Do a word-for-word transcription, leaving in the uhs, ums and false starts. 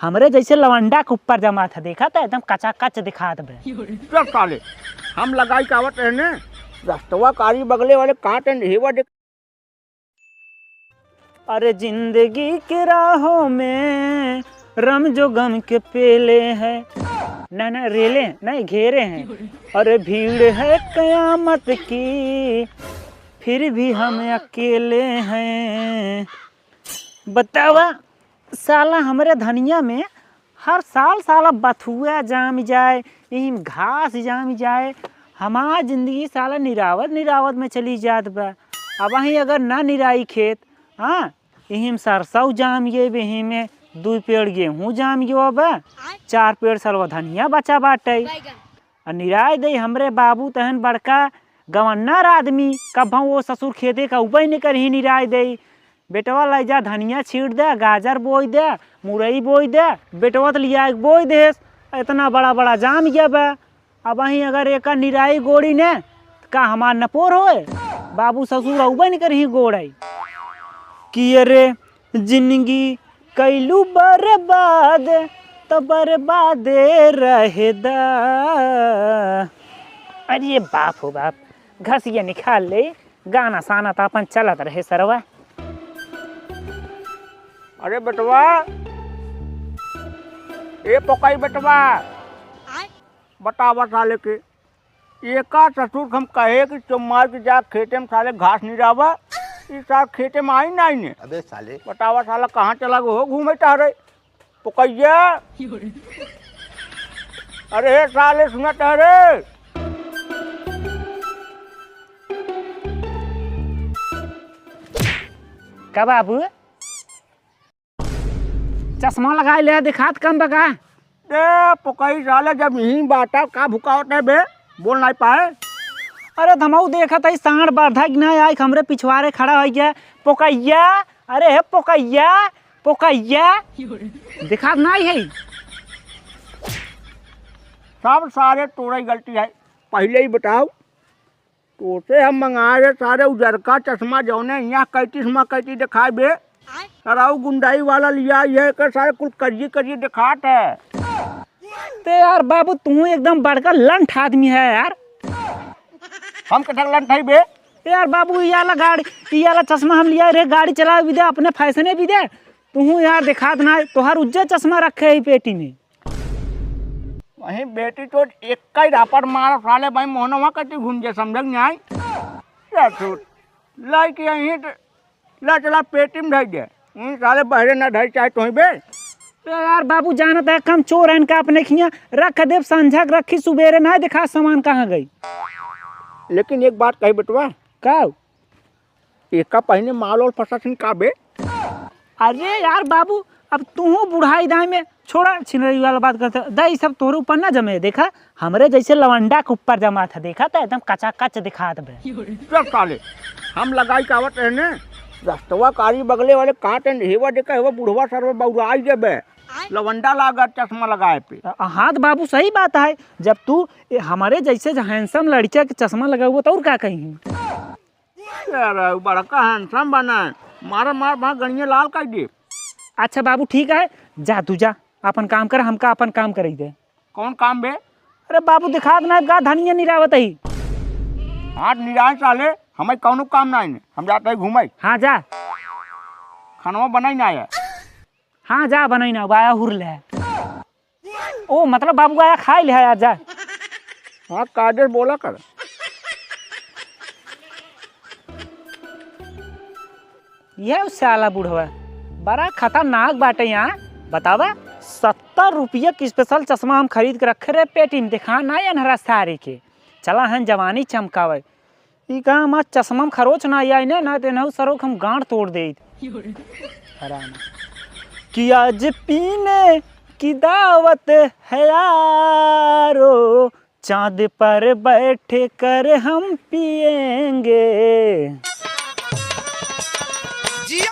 हमरे जैसे लवंडा के ऊपर जमा था, देखा था एकदम कचाकच दिखात बे। चल साले, हम लगाई के आवत रहने, रस्तवा कारी बगले वाले काट एंड हेवा देख। अरे जिंदगी के राहों में रम जो गम के पेले हैं, ना ना रेले नहीं घेरे हैं। अरे भीड़ है कयामत की, फिर भी हम अकेले हैं। बतावा साला, हमरे धनिया में हर साल साला बथुआ जाम जाए, इहिम घास जाम जाए। हमार जिंदगी साला निरावत निरावत में चली जात बा। अबहीं अगर ना निराई खेत, हाँ, इहिम सरसों जाम ये, इहिमे दुई पेड़ गेहूँ जाम ये बा, चार पेड़ सलवा धनिया बचा बाटे। आ निराय देई, हमरे बाबू तहन बड़का गवन्नर आदमी, कभौ वो ससुर खेते का उबई नहीं करही निराय देई। बेटवा लै जा धनिया छीड़ दे, गाजर बोई दे, मुरई बोई दे, बेटवा त लिया के बोई देस। इतना बड़ा बड़ा जाम गया बा। अबहीं अगर एका निराई गोड़ी ने, त का हमार नपोर होए? बाबू ससुर उबई नहीं करही गोड़ाई। कि अरे जिंदगी कैलू बर्बाद, त बर्बादे रहे दा। अरे बाप हो बाप, घसिया निकाल ले, गाना साना त अपन चलत रहे सरवा। अरे बेटवा, ए पोकई बेटवा, बतावा साले के, एका ससुर के हम कहे कि चुम्मार के जा खेते में साले घास निरावा, ई साल खेते में आई नाई ने। अबे साले। बतावा साला कहाँ चला गो हो घूमे टहरे? पोकैया। अरे हे साले सुनत है रे। का बाबू? चश्मा लगाए ले, दिखात कम बा का? ए, पोकई साले, जब यहीं बाटा का भुकावत है बे? बोल नाई पाए। अरे धमऊ देखत है, साँड़ बाधा कि ना आई, हमरे पिछवारे खड़ा होइ गया। पोकैया, अरे हे पोकैया, पोकैया। दिखात नाई है। सब सारे तोरे गलती है। पहिले ही बताओ, तोसे हम मंगाए रहे सारे उजरका चश्मा, जौने यहाँ कैंतीस में कैंतीस दिखाए बे। आय। सराऊ गुंडाई वाला लिया, ये के सारे कुल करिए करिए दिखात है। ते यार बाबू, तू एकदम बड़का लंठ आदमी है यार। हम कथक लंठ है बे? यार बाबू, ये वाला गाड़ी, ये वाला चश्मा हम लिया रे, गाड़ी चला भी दे, अपने फैसने भी दे। तू यार दिखात ना, तोहर उज्जर चश्मा रखे है पेटी में। वहीं बेटी तो एक ही रापट मारा साले भाई मोहनवा कति घूम जे समझ नहीं आई। या छूट लाई के यहीं तो ला चला पेटी में धई दे। उन साले बहरे ना धई चाहे तो बे। ए यार बाबू जानत है कम चोर हैं का अपने खिया रख देब संझक रखी सुबेरे ना दिखा सामान कहाँ गई। लेकिन एक बात कही बेटवा। का? एका पहिने माल ओल फंसा छिन का बे? अरे यार बाबू, अब तू बुढ़ाई दाई में छोड़ा छिनरी वाला बात करते। दाई, सब तोरे ऊपर ना जमे। देखा, हमरे जैसे लवंडा के ऊपर जमा था, देखा था एकदम कचाकच दिखात बे। चल साले, हम लगाई के आवत रहने, रस्तवा कारी बगले वाले काट एंड हेवा देखा, हेवा बुढ़वा सरवा बौराई देबे। लवंडा लागत चश्मा लगाए पे। अ, हाँ तो बाबू, सही बात है, जब तू ए, हमरे जैसे जो handsome लड़किया के चश्मा लगाऊ तो और का कहीं? यार, बड़का handsome बना है। मारा मार, वहाँ गणिया लाल कर दे। अच्छा बाबू, ठीक है, जा तू जा, अपन काम कर, हमका अपन काम करे दे। कौन काम बे? अरे बाबू, दिखात ना का धनिया निरावत ही। हाथ निराए साले, हमें कौनो काम ना है, हम जाते हैं घूमे। हाँ जा। खानवा बनाई ना आया। हाँ जा, बनाई ना, आया हुर ले। ओ, मतलब बाबू आया खाई ले यार, जा। हाँ, काजल बोला कर। ये साला बुढ़वा बड़ा खतरनाक बाटे यहाँ। बतावा, सत्तर रुपया के special चश्मा हम खरीद के रखे रहे पेटी में, देखा ना अनहरा सारे के। चला हन जवानी चमकावे। ई कहाँ हमार चश्मा में खरोच ना आई ने, ना तो इनहू सरो के हम गांड तोड़ देइत। हराम। कि आज पीने की दावत है यारो, चांद पर बैठ कर हम पिएंगे।